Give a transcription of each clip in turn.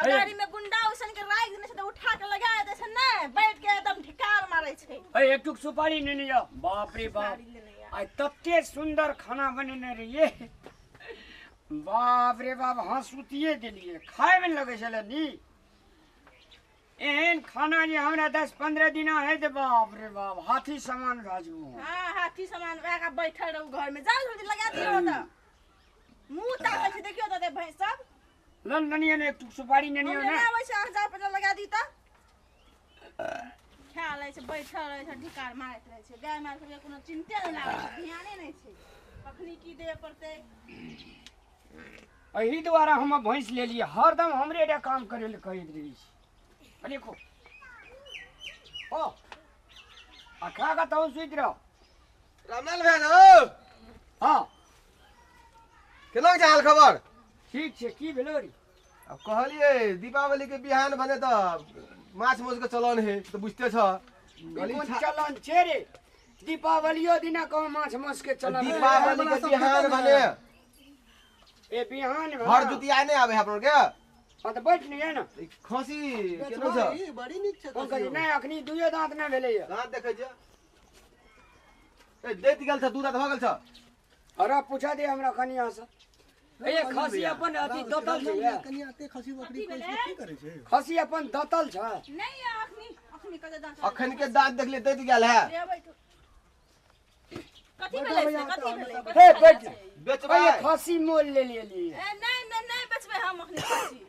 आ गाड़ी में गुंडा उसन के राख देने छै त उठा के लगा दे छै नै बैठ के एकदम ढिकार मारै छै। ए एक टुक सुपारी नेने जाओ। बाप रे बाप, आइ तते सुंदर खाना बनेने रहिए, बाप रे बाप, हाँ सुतिए देलिए, खाए में लगे छलै नी। एहन खाना जे हमरा 10-15 दिन है ते बाप रे बाप हाथी समान भए जेबो। हां हाथी समान भए के बैठल रहू घर में, जाओ जल्दी लगा दियो त मुंह ताकै छै देखियो त भैंस सब। लन ननिया ने एक टुक सुपारी ननियो ना आबै छै, अहाँ जाओ पहिले लगा दी त खा लै छै, बैठल रहै छै, ढिकार मारैत रहै छै। गाय माल सबके कोनो चिंते नहि लागै छै, ध्याने नहि छै कखनी की देबे पड़तै। एहि दुआरे हम भैंस लेलियै, हरदम हमरे रे काम करे ले कहैत रहै छी। देखो ओ आ खा के तहन सुति रह। रामलाल भैया हो। हाँ केना छै हाल खबर? ठीक छै। की भेलो रे? अब कहलिए दीपावली के बिहान भने त माछ मौस के चलन है त बुझते छ। कोन चलन छै रे? दीपावलियो दिना कहूँ माछ मौस के चलन। दीपावली के बिहान भने ए बिहान भर जुतिया नहीं आवे अपन के। हां त बैठ नहीं है ना। खसी केना छ? बड़ी नीक छै। कोन कहि नहीं अखनी दुइयो दांत ना भेलै। दांत देखै छ ए देत गेल छ, दू दांत भ गेल छ। अरे पूछा दे हमरा कनिया से। ए खसी अपन अथी दतल छै। कनिया ते खसी बकरी की करै छै? खसी अपन दतल छ। नहीं अखनी अखनी कते दांत? अखन के दांत देखले देत गेल है। कथि भेलै से? कथि भेलै? हे बैठ बेचबै खसी मोल ले लेली। ए नहीं नहीं नहीं बेचबै हम अखनी खसी।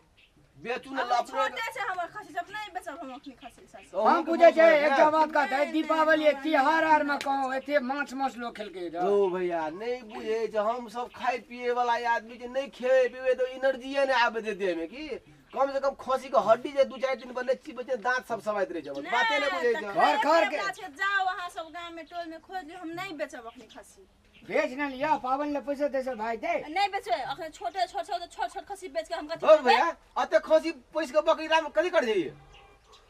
बेचू न लापरो छोटे छै हमर खसी सब, नहीं बेचब हम अखनी खसी सब। हम पूछे छै एकटा बात कहत है, दीपावली त्योहार आर में कहूं एते माछ मांस लोग खेलके। ओ भैया नहीं बुझे छै, हम सब खाय पिए वाला आदमी जे नहीं खेबे पीबे तो एनर्जी नहीं आबे दे देह में की कम से कम खसी के हड्डी जे 2-4 दिन बने चिबे दांत सब सबाइत रहे छै। बाते नहीं बुझे छै। घर घर के जाओ अहाँ सब गांव में टोल में खोज लियो, हम नहीं बेचब अखनी खसी। बेच न लिया पावन ले पैसा दे से भाई दे। नहीं बेचबे अखन, छोटे छोट छोट छोट छोट खसी बेच के हम कथि करबै? भैया अते खसी पैस के बकरी राम कथि कर जाइए?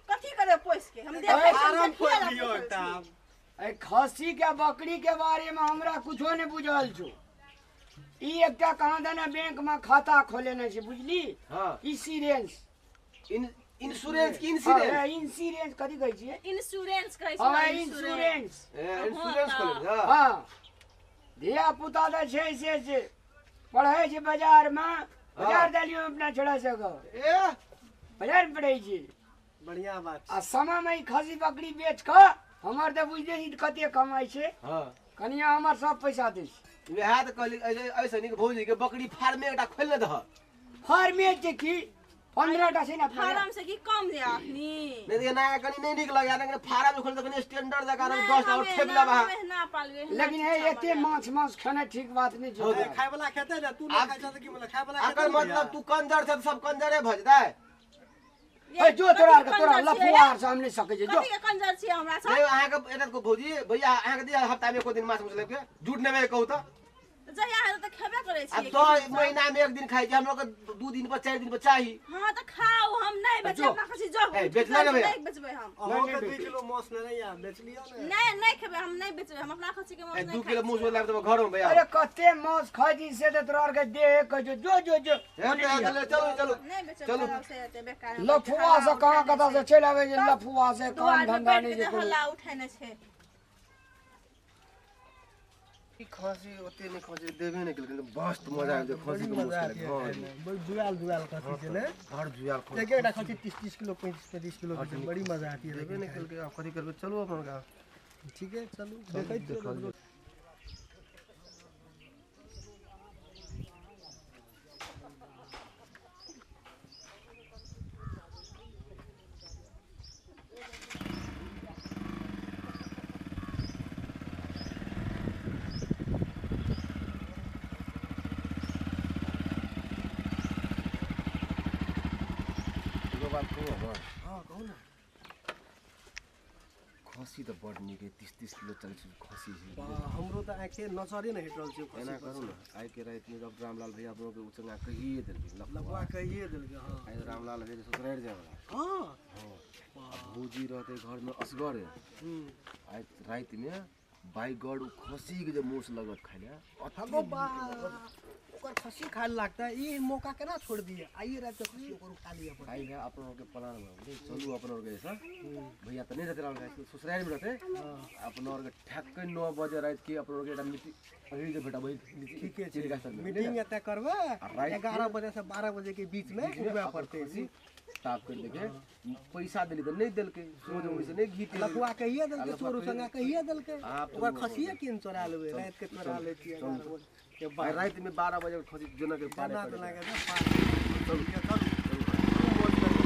कथि करे पैस के? हम देखै आराम कर लियो एकटा। ए खसी के बकरी के बारे में हमरा कुछो नहीं बुझल छो। ई एकटा कहाँ दना बैंक में खाता खोलेने छै बुझली। हां इंश्योरेंस इंश्योरेंस की इंश्योरेंस? हां इंश्योरेंस कथि कहै छियै? इंश्योरेंस कहै छै। हां इंश्योरेंस। ए इंश्योरेंस खोले। हां धिया पुता त छै से से पढ़ै छै बाजार में, बाजार देलियो अपना छोड़ा सको। ए बाजार में पढ़ै छै। बढ़िया बात। आ समय में खसी बकरी बेच के हमर त बुझले छी कते कमाइ छै। हां कनिया हमर सब पैसा दै छै। वएह त कहली ऐसे नीक भौजी के बकरी फार्म एकटा खोलि ने दह। फार्मे छै की 15टा छै ना फार्म से की कम जे अखनी? नहीं देखिए नया कनी नहीं नीक लगे ना, फार्म खोल त कनी स्टैंडर्ड जका 10 और ठेबला बा। ना पालबे। लेकिन हे एते माछ मांस खाना ठीक बात नहीं छै। खाय वाला खेतै ना, तू नहीं खाय छ त की मतलब खाय वाला खेतै? अकर मतलब तू कंजर छ त सब कंजरे भ जतै। ए जो तोरा के तोरा लफुआर से हम नहीं सकै छै। जो कथि के कंजर छी हमरा सब? नहीं अहाँ के एना को भौजी भैया अहाँ के दिया हफ्ता में एको दिन माछ मछली के झूठ नै कहू त जहिया है त खेबे करै छी। अब 2 महीना में एक दिन खाइ छी, हम लोग के 2 दिन पर 4 दिन पर चाही। हां त खाओ, हम नहीं बेचब अपना खसी। जो ए बेचला ना भैया? नहीं बेचबै हम। अहाँ के 2 किलो मांस ने या बेच लियो ने। नहीं नहीं खेबै हम, नहीं बेचबै हम अपना खसी के मांस नहीं। 2 किलो मांस लाब त घर में भैया। अरे कते मांस खाइ छी से त तोरा के देह के जो जो जो जो। चलो चलो चलो नहीं बेचब चलो से एते बेकार लफुआ से कहां कता से चलि आबै जे लफुआ से काम धंधा नहीं जे हल्ला उठेने छै। खसी ओते नहीं खसी देबे नहीं केलकै, मस्त मजा आबि खसी के मजा। बड़ी जुआल जुआल खसी छै ने, बड़ जुआल खसी। एक एकटा खसी 30-30 किलो 35-35 किलो के बड़ी मजा आती है। देबे नहीं केलकै, अब कथि करबै? चलू अपन गाँव। ठीक है चलू देखै चलू। खसी त बड नीक 30-30 किलो 40 किलो खसी छै। हमरो त आँखे नजरे नै हटि रहल छै। एना करू न, आइ के राति में जब रामलाल भैया अपनो के उचंगा कहिए देलकै, लफुआ कहिए देलकै। हां आइ रामलाल भैया ससुरारि जाय वाला। हां हां भौजी रहते घर में असगरे। आइ राति में बाय गॉड, उ खसी के जे मोस लगत खाय ले, अति हगो नीक बा लगत। ओकर खस्सी खाए लागता है। ई मौका केना छोड़ दिए, आइए रात के खस्सी ओकर उठा लिए पड़तै। भाई है अपन के प्लान बना बुझलियै? चलू अपन और के ऐसा भैया तऽ नहीं रहते राहुल भाई, ससुराल में रहते। अपन और के ठक 9 बजे रात के अपन और के एकटा मीटिंग अही जे भेटबै। ठीके छै। चिड़िया सर में। मीटिंग एतऽ करबै। आ राति के- 11 बजे से 12 बजे के बीच में उठबे पड़तै। खस्सी ताप कर देके पैसा देली तऽ नहीं देलकै, सोझ उंगली से नहीं घीटे। लफुआ कहिए देलकै। आ लफुआ चोर कहिए संगा कहिए देलकै। आप ओकर तो- खसिए कीन चोरा लेबै, राति के चोरा लै छियै चलू। 11 बजे के भाई बाद। रात में 12 बजे खसी जेना के पारे जेना पड़े। तेना के पार। चलू। चलू, खूब मौज करबै।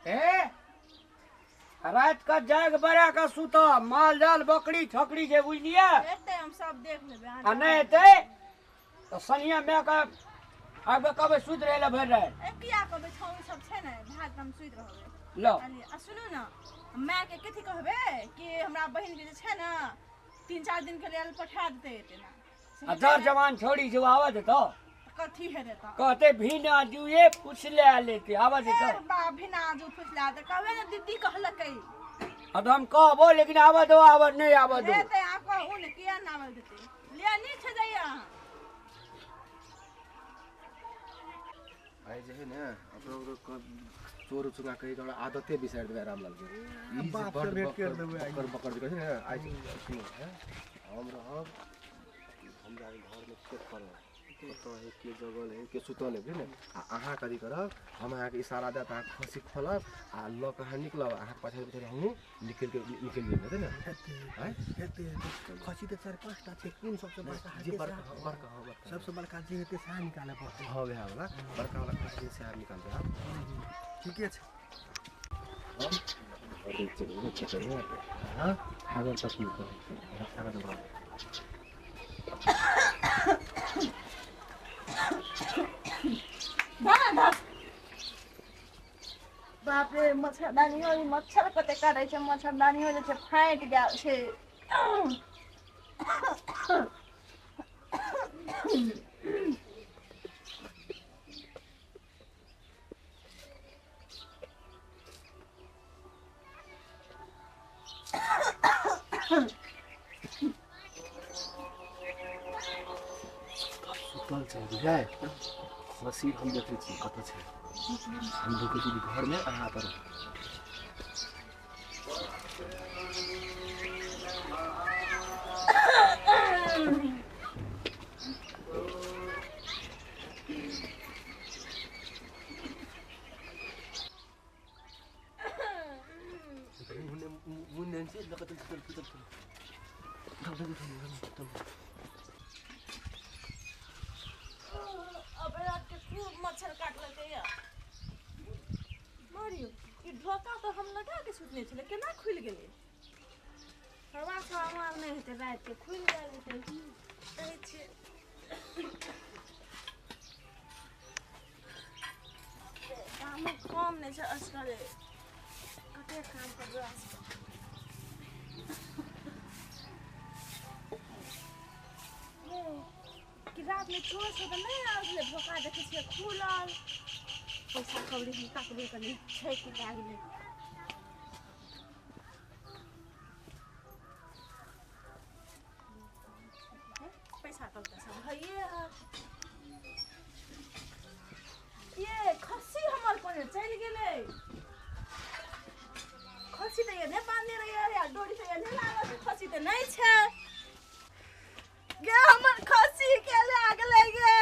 ए रात का जाग बड़ा का सुता, माल जाल बकरी छकरी जे बुझलियै। एते हम सब देख लेबै अहाँ। आ नहि हेतै तऽ सनिया माय के आबे कहबै सुति रहै लए भरि राति। ए किया कहबै, छौन सब छै ने, भात हम सुति रहबै। लो। आ सुनू ने, मायके कथी कहबै कि हमरा बहिनके जे छै ने 3-4 दिन के लेल पठा देतै एते ने। आ जर जवान छोड़ी छै, ओ आबऽ देतौ? कथी हेतै तऽ? कहते भिना जुए पूछ ले लेते, आबऽ देतौ? ए बा, भिना जू फुसला तऽ कहबै ने दीदी कहलकै। आ तऽ हम कहबो, लेकिन आबऽ दो, आबऽ नहि आबऽ दो। हेतै, अहाँ कहू ने, किया नहि आबऽ देतै? लिअ, नीक छै, जाइए अहाँ। भाई जे है ने अपना चोर चुका कहि के आदते बिसारि देबै रामलाल के। ई जे बाप से बड़ भेंट कर बकर देबै आइ। बकर बकर जे कहै छै ने, आइ सुनू है, हम रहब, हम जाके घरमे चेक करब कतऽ है, के जगल है, के सुतल है, बुझलियै ने? आ अहाँ कथी करब, हम अहाँके इशारा देब तऽ अहाँ खसी खोलब आ लऽ कऽ अहाँ निकलब, अहाँके पछाड़ि पछाड़ि हमहूँ निकलि के निकलि जेबै, हेतै ने? हेतै। आँय? हेतै हेतै। खसी तऽ 4-5 टा छै, कोन सबसँ बड़का जे हेतै बड़का सएह? हँ, बड़का हँ, बड़का। सबसँ बड़का जे हेतै सएह निकालऽ पड़तै। हँ, वएह वाला बड़का वाला खसी जे सएह निकालबै आब। ठीके छै। हाँ, हागर तक हागर। धस बाप रे, मच्छरदानियो, ई मच्छर कते काटै छै, मच्छरदानियो जे छै फाटि गेल छै। सुतल छै बुझाय। खसी हम देखै छी कतऽ छै। हम ढुकै छी घरमे, अहाँ पर। मुन छै लऽ कऽ चल चल चल चल। अब रात के खूब मच्छर काटलकै या। मारियो, ई ढोका तऽ हम लगा के सुतने छलै, केना खुलि गेलै? हवा सब नहि हेतै, राति के खुलि गेल हेतै। कहै छियै कामो कम नहि छै, असगरे कते काम करबै असगर? कि रातमे चोर सब तऽ नहि आयल छलै? ढोका देखै छियै खुलल। पैसा कौड़ी हम तकबै कनि छै कि भए गेलै। पैसा कौड़ी तऽ सब हइए हत। ये खस्सी हमर कोने चलि गेलै? खस्सी तऽ एने बांधने रहियै आ डोरी तऽ एने लागल छै, खस्सी तऽ नहि छै गे। हमर खस्सी के लए गेलै गे?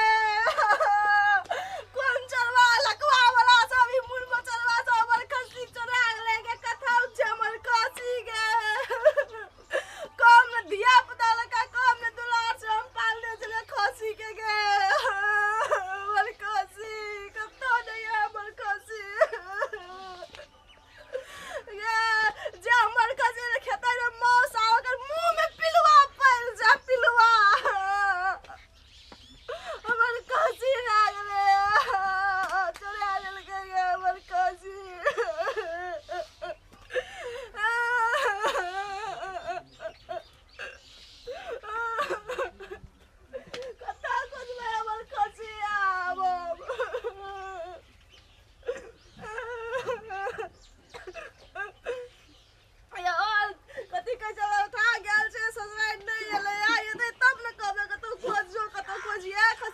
कोन चोरवा लकवा वाला सब, ई मुड़ मचलवा सब हमर खस्सी चोरा गेलै गे? कतऽ छै हमर खस्सी गे? कम ने धिया पुता लका, कम ने दुलार से हम पालने छलियै खस्सी के गे। हमर खस्सी कतऽ नहि है हमर खस्सी गे? जे हमर खस्सी खेतै रे मौसा, ओकर मुँह में पिलुआ पड़ि जा, पिलुआ।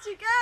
खसी के।